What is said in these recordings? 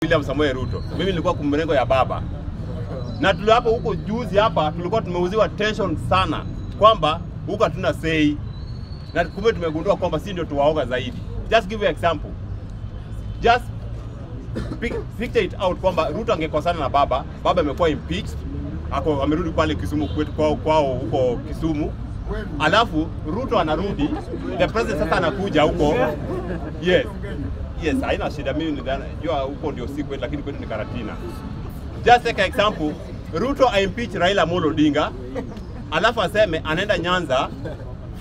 William Samoei Ruto. Mimi nilikuwa kumrengo ya baba. Na tulipo huko juzi hapa tulikuwa tumeuziwa tension sana kwamba huko hatuna say. Na kumbe tumegundua kwamba si ndio tuwaoga zaidi. Just give you example. Just picture it out kwamba Ruto angekosana na baba, baba amekuwa impeached, ako amerudi pale Kisumu kwetu kwao huko Kisumu. Alafu Ruto anarudi, the president sasa anakuja huko. Yes. Yes, haina shida, mimi ndio huko ndio si kwetu, lakini kwetu ni Karatina. Just take an example, Ruto impeach Raila Amolo Odinga, alafu aseme anaenda Nyanza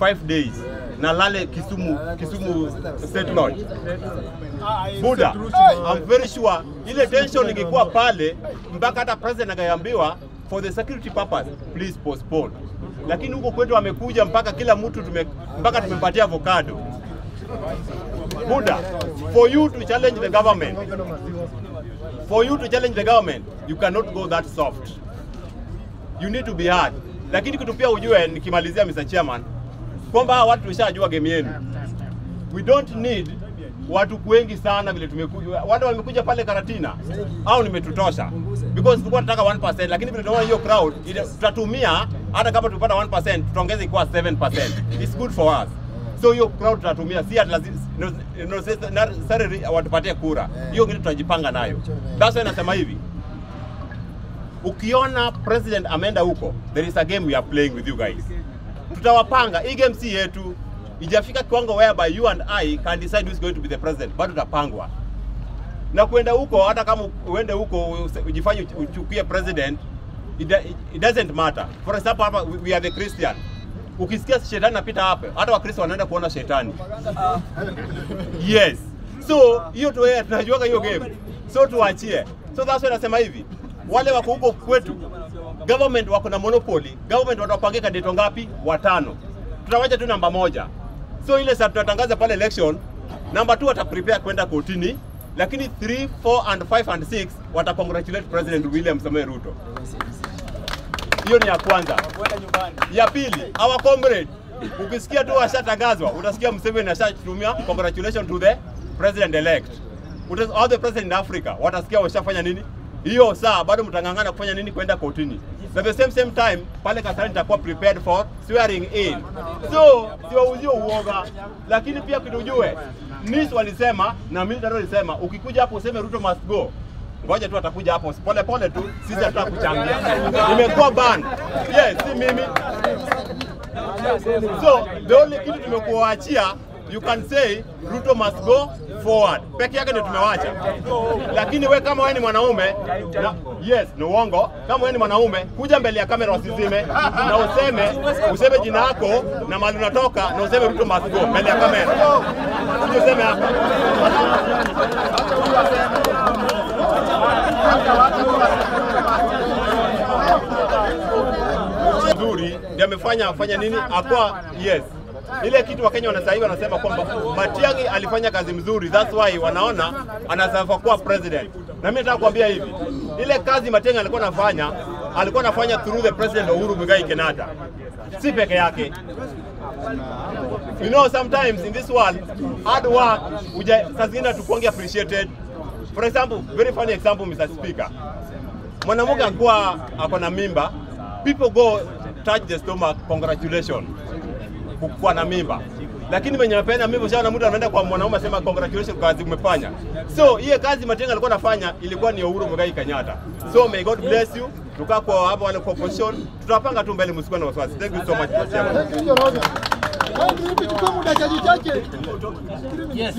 5 days na lale Kisumu State Lodge. Buddha, I'm very sure ile tension ingekuwa pale mpaka hata president akaambiwa for the security purpose please postpone. Lakini huko kwetu amekuja mpaka kila mtu mpaka tumempatia avocado. Buddha, for you to challenge the government, for you to challenge the government, you cannot go that soft. You need to be hard. Lakini kitu pia ujue, nikimalizia Mr. Chairman, kwamba watu tushajua game yenu. We don't need watu wengi sana vile tumekuja. Watu wamekuja pale Karatina au nimetutosha. Because tulikuwa tunataka 1%, lakini vile tunaona hiyo crowd tutatumia hata kama tupata 1% tutaongeza ikuwa 7%. It's good for us. So hiyo crowd tutatumia, si at lazima necessarily watupatie kura. Hiyo ngine tutajipanga nayo. That's why nasema hivi. Ukiona president ameenda huko, there is a game we are playing with you guys. Tutawapanga. Hii game si yetu. Ijafika kiwango whereby you and I can decide who is going to be the president. Bado tutapangwa. Na kuenda huko, hata kama uende huko ujifanye uchukie president, it doesn't matter. For example, hapa we are the Christian. Ukisikia shetani anapita hapa, hata Wakristo wanaenda kuona shetani. Yes. So hiyo tu tunajuaga hiyo game. So tuachie. So that's why nasema hivi. Wale wako huko kwetu, government wako na monopoly. Government watapangia candidate ngapi? 5. Tutawacha tu namba 1. So ile sasa tutatangaza pale election, namba 2 wata prepare kwenda kotini, lakini 3, 4 and 5 and 6 wata congratulate President William Samoei Ruto. Hiyo ni ya kwanza. Ya pili, our comrade, ukisikia tu ashatangazwa, utasikia Museveni ashatumia congratulations to the president elect. All the president in Africa watasikia washafanya nini? Hiyo saa bado mtangangana kufanya nini? Kwenda kotini. At the same time pale Kasarani itakuwa prepared for swearing in. So siwauzio uoga, lakini pia kitujue NIS walisema na military walisema ukikuja hapo useme Ruto must go. Ngoja tu atakuja hapo pole pole tu, sisi hatutakuchangia. Nimekuwa ban. Yes, si mimi. So the only kitu tumekuachia, you can say Ruto must go forward. Peke yake ndio tumewacha. Lakini we kama wewe ni mwanaume, na, yes, ni uongo. Kama wewe ni mwanaume, kuja mbele ya kamera usizime na useme jina lako na mahali unatoka na useme Ruto must go mbele ya kamera. Kuja useme hapa. Nzuri ndiye amefanya fanya nini? Akwa yes. Ile kitu wa Kenya wanasema wanasema kwamba Matiang'i alifanya kazi mzuri, that's why wanaona anasafaa kuwa president. Na mimi nataka kuambia hivi, ile kazi Matiang'i alikuwa anafanya through the president Uhuru Muigai Kenyatta. Si peke yake. You know, sometimes in this world hard work saa zingine hatukuangi appreciated. For example, very funny example Mr. Speaker. Mwanamke akuwa ako na mimba, people go touch the stomach, congratulations. Kukuwa na mimba. Lakini mwenye anapenda mimba ushaona mtu anaenda kwa mwanaume asema congratulations kwa kazi umefanya. So hiyo kazi Matiang'i alikuwa anafanya ilikuwa ni Uhuru Muigai Kenyatta. So may God bless you. Tukaa kwa hapo wale kwa opposition, tutapanga tu mbele, msikuwe na wasiwasi. Thank you so much. Thank you. Yes.